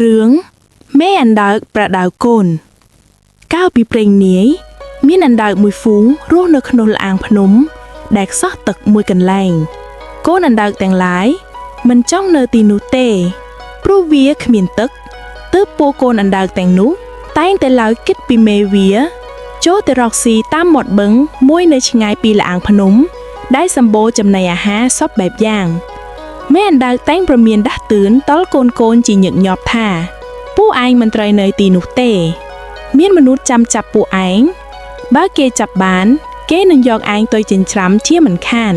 រឿងមេអណ្ដើកប្រដៅកូនកាលពីព្រេងនាយ មានអណ្ដើកមួយហ្វូងរស់នៅក្នុងល្អាងភ្នំ ដែលខ្សោះទឹកមួយកន្លែង កូនអណ្ដើកទាំងឡាយមិនចង់នៅទីនោះទេ ព្រោះវាគ្មានទឹកទើបពួកកូនអណ្ដើកទាំងនោះ តែងតែឡើយគិតពីមេវា ចូលទៅរកស៊ីតាមមាត់បឹងមួយនៅឆ្ងាយពីល្អាងភ្នំ ដែលសម្បូរចំណីអាហារសពបែបយ៉ាង មេអណ្ដើកតែងប្រមានដាស់តឿនតល់កូនកូនជាញឹកញាប់ថា ពួកឯងមិនត្រូវនៅទីនោះទេ មានមនុស្សចាំចាប់ពួកឯងបើគេចាប់បាន គេនឹងយកឯងទៅចិញ្ច្រាំជាមិនខាន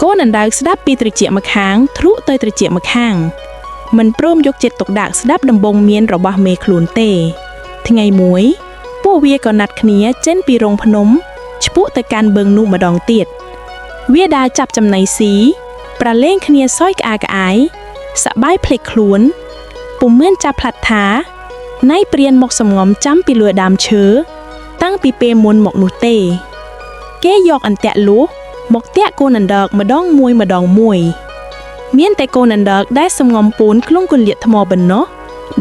កូនអណ្ដើកស្ដាប់ពីត្រចៀកម្ខាងធ្លុកទៅត្រចៀកម្ខាង មិនព្រមយកចិត្តទុកដាក់ស្ដាប់ដំបងមានរបស់មេខ្លួនទេ ថ្ងៃមួយ ពួកវាក៏ណាត់គ្នាចេញពីរោងភ្នំឆ្ពោះទៅកាន់បឹងនោះម្ដងទៀត វាដើរចាប់ចំណីស៊ីប្រឡែងគ្នាសើចក្អាកក្អាយសប្បាយភ្លេចខ្លួន ពុំមានចាប់ផ្លាត់ថាណៃព្រានមកសំងំចាំពីលើដើមឈើតាំងពីពេលមុនមកនោះទេ គេយកអន្ទាក់លួសមកតាក់កូនអណ្ដើកម្ដងមួយម្ដងមួយ មានតែកូនអណ្ដើកដែលសំងំពូនក្នុងគន្លៀតថ្មប៉ុណ្ណោះ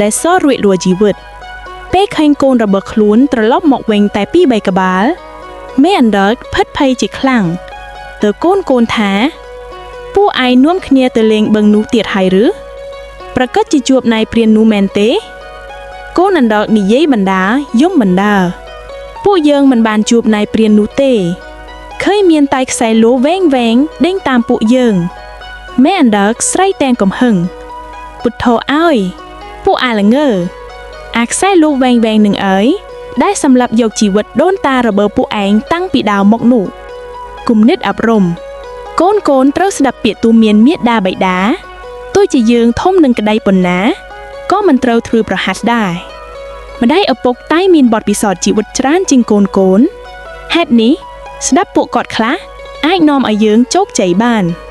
ដែលសល់រួចរួចជីវិត ពេលឃើញកូនរបស់ខ្លួនត្រឡប់មកវិញតែពីរបីក្បាលមេអណ្ដើកភិតភ័យជាខ្លាំងទៅកូនកូនថា ពួកឯងនាំគ្នាទៅលេងបឹងនោះទៀតហើយឬប្រកាសជាជួបនายព្រាននោះមែនទេ កូនអណ្ដើកនិយាយបណ្ដាយំបណ្ដាពួកយើងមិនបានជួបនายព្រាននោះទេឃើញមានតែខ្សែលួវែងវែងដេញតាមពួកយើងមេអណ្ដើកស្រែកទាំងកំហឹងពុទ្ធោឲ្យពួកអាល្ងើអាខ្សែលួវែងវែងនឹងអើយដែលសម្លាប់យកជីវិតដូនតារបស់ពួកឯងតាំងពីដើមមកនោះគំនិតអប់រំ កូនកូនត្រូវស្ដាប់ពាក្យទូមានមេដាបៃតាទោះជាយើងធំនឹងក្តីប៉ុណ្ណាក៏មិនត្រូវធ្វើប្រហាសដែរម្ដាយឪពុកតែមានបទពិសោធន៍ជីវិតច្រើនជាងកូនកូនហេតុនេះស្ដាប់ពួកគាត់ខ្លះអាចនាំឲ្យយើងជោគជ័យបាន។